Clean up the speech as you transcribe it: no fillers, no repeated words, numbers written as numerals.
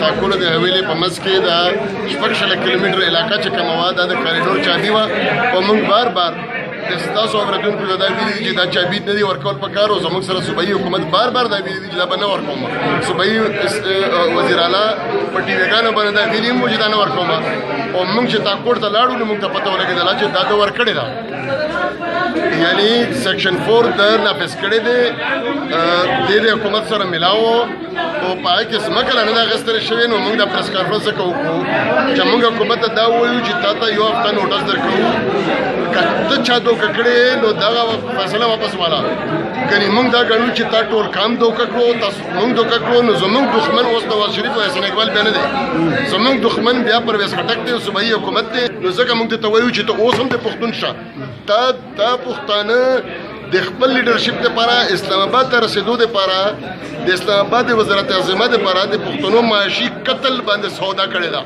تاکولو د حویلې په منځ کې دا 16 کیلومتر علاقه چې کومه وه، دا د کاریډور چابي وه. او موږ بار بار د ستاسو اورېدونکو ته دا ویلي دي چې دا چابي نه دي ورکول پکار. او زموږ سره صوبایي حکومت بار بار دا ویلي دي چې دا به نه ورکوم. صوبایي وزیر اعلی په ټي ویګانو باندې دا ویلي مو چې دا نه ورکوم. او موږ چې تاکوټ ته لاړو نو موږ ته پته ولګېدله چې دا د ورکړې ده، یعنی سیکشن 4 د نافذ کړی دی، د حکومت سره ملاو او په هغه کې ځمکه لا نه ده اخیستل شوې. نو موږ د پریس کانفرنس ځکه وکړو چې موږ حکومت ته دا ووایو چې تا ته یو هفته نوټس درکوو، که ته چا دوکه کړې نو دغه فیصله واپس والا. کني موږ دا ګڼو چې تا ټول کام دوکه کړو، تاسو موږ دوکه کړو. نو زموږ دښمن اوس نواز شریف او احسن اقبال بیا نه دی، زموږ دښمن بیا پرویز خټک دی او صوبایي حکومت دی. نو ځکه موږ ته وایو چې ته اوس هم د پښتون شه. تا پښتانه د خپل لیډرشپ لپاره، اسلام آباد ته رسیدو لپاره، د اسلام آباد د وزارت اعظمه لپاره د پښتنو معاشي قتل باندې سودا کړې ده.